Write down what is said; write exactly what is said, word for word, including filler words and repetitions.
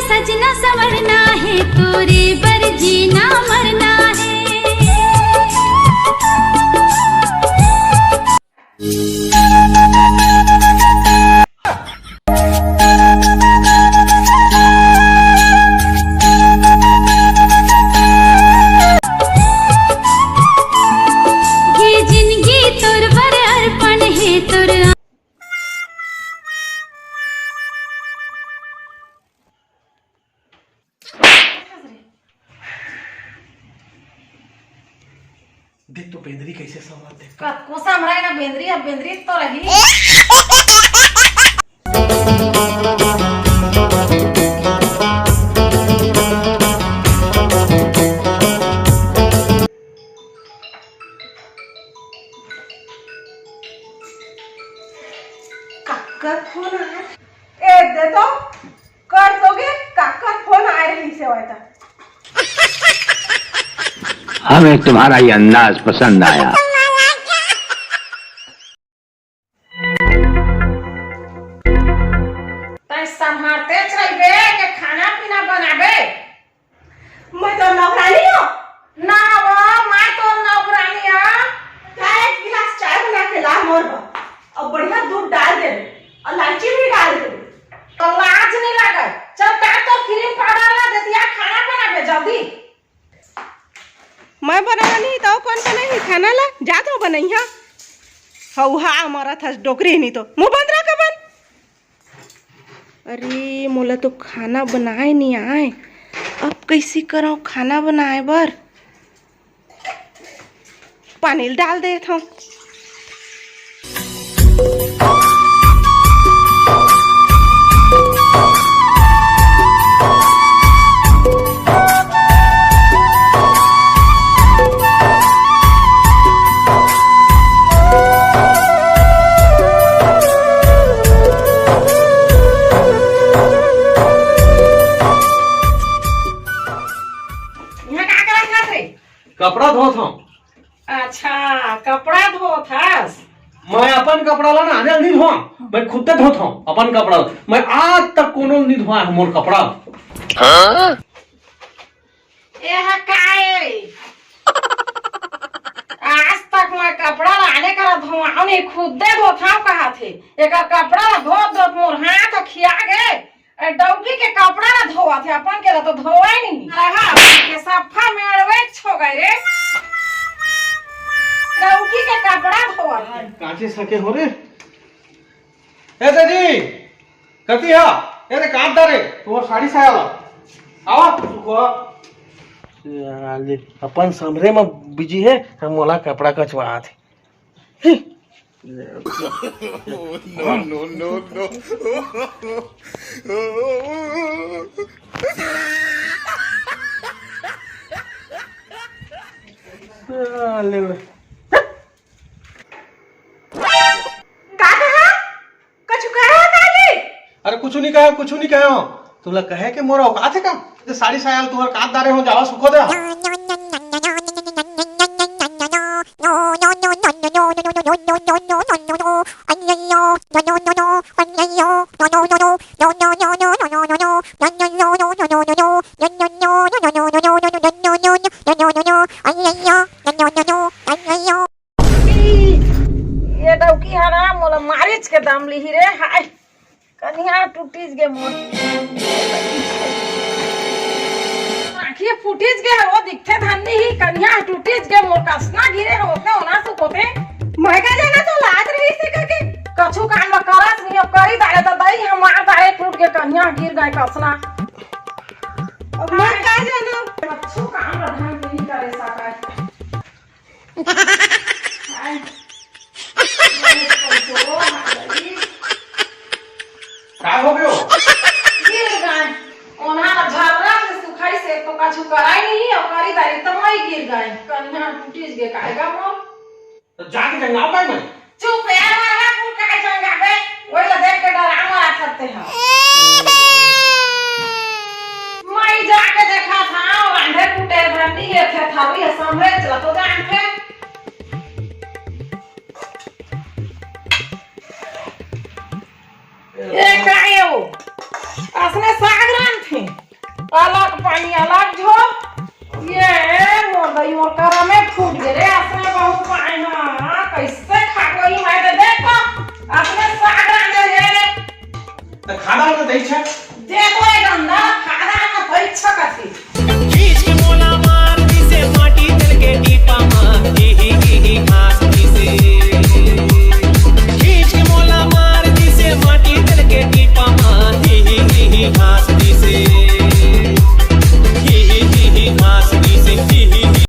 सजना संवरना हे, तोरे बर जीना मरना हे। ये जिंदगी तोर बर अर्पण हे, तोर देख तो बेंदरी कैसे संभलत हे। कतको संभराय ना बेंदरी, अब बेंदरी तो रही। काकर फोन आय? ए, दे तो, कर तो गे, काकर फोन आय रहिस हे त। हमें तुम्हारा ये अंदाज पसंद आया। तैं संभारतेच रहिबे के खाना पीना बनाबे। मैं तो नौकरानी हंव। ना वो, मैं तो नौकरानी हंव। का एक गिलास चाय बना के ला मोर बर, अउ बढ़िया दूध डाल देबे, अउ लालची भी डाल देबे। तो लाज नहीं लगे? चल, का तो क्रीम पाउडर ला देतिया, खाना बनाबे जल्दी। मैं बनाना नहीं तो कौन बनाही खाना ला? जा तो बनइहा। हऊ हा मरत हस डोकरी नहीं तो मुंह बंद रख अपन। अरे, मोला तो खाना बनाए नहीं आए, अब कैसे करव खाना बनाए बर? पानी ल डाल देत हंव। इहाँ का करत हस रे? कपड़ा धोत हंव। अच्छा, कपड़ा धोत हस? मैं अपन कपड़ा ला ना आने ल नहीं धोंव, मैं खुदे धोत हंव अपन कपड़ा ला। मैं आज तक कोनो ल नहीं धोंव मोर कपड़ा ला। एहा का ए रे? आज तक मैं कपड़ा ला आने करा धोंव नहीं, खुदे धोत हंव कहत हे। एकर कपड़ा ला धोत धोत मोर हाथ खिया गे। ए, डौकी के कपड़ा ला धोवत हे, अपन के ला तो धोवय नहीं। अरे हाँ, अपन के सफा मेड़वेच हो गए रे। डौकी के कपड़ा धोवत हे। काचे सके हो रे। ए दीदी, कति हा? ए रे, काट दा रे, तोर साड़ी साया ला। आवा, सुखवा। साले, अपन समरे में बिजी हे, हम मोला कपड़ा कचवात हे। No, no, no, no। साले। का कहा? कछु कहा का जी? अरे कुछु नहीं कहा, कुछु नहीं कहा। तुला कहे के मोर औकात हे का? ते साड़ी साया ल तुहर काट डारे हो, जावा सुखो दे। ई, ये डौकी हा ना मोला मारिच के दम लिही रे, हाय। कनिहा टूटिस गे मोर। आँखी फूटिस गे हवो, दिखथे धन्नी ही, कनिहा टूटिस गे मोर, कसना गिरे हवो, ओतना ओना सुखोथे। मैं का जाना तो लात रहिस हे करके। कछु काम ल करस नहीं, अब करी डारे त दई हमार डारे टूट के कनिहा गिर गए कसना। अब मैं का जाना। कछु काम ल ढंग से नहीं करे सकय। का हो गयो? गिर गए। ओन्हा ला झर्रा से सुखाइस हे तो कछु कराय नहीं, अउ करी डारे त मैं गिर गए। कनिहा टूटिस गे कायगा मोर। तो जाके जंगाओ काय मैं? चुप यार, मारा कुल काय जंगाबे? वही ला देख के डरा मरा सकते हैं। मैं जाके देखा था, और अंधे कुटे भंडी ये थे, था भी है, समरे चला तो जान थे। ए, का ए वो? असने साग रांधथे। अलग पानी अलग झोर। ये मोर दई मोर करा में फूट गे रे, असने बहू पाए ना, कैसे खा गई मैं तो देख, असने साग रांधे हे रे। तो खाना में दई छा। देखो ये गंदा खाना में दई छा कथी।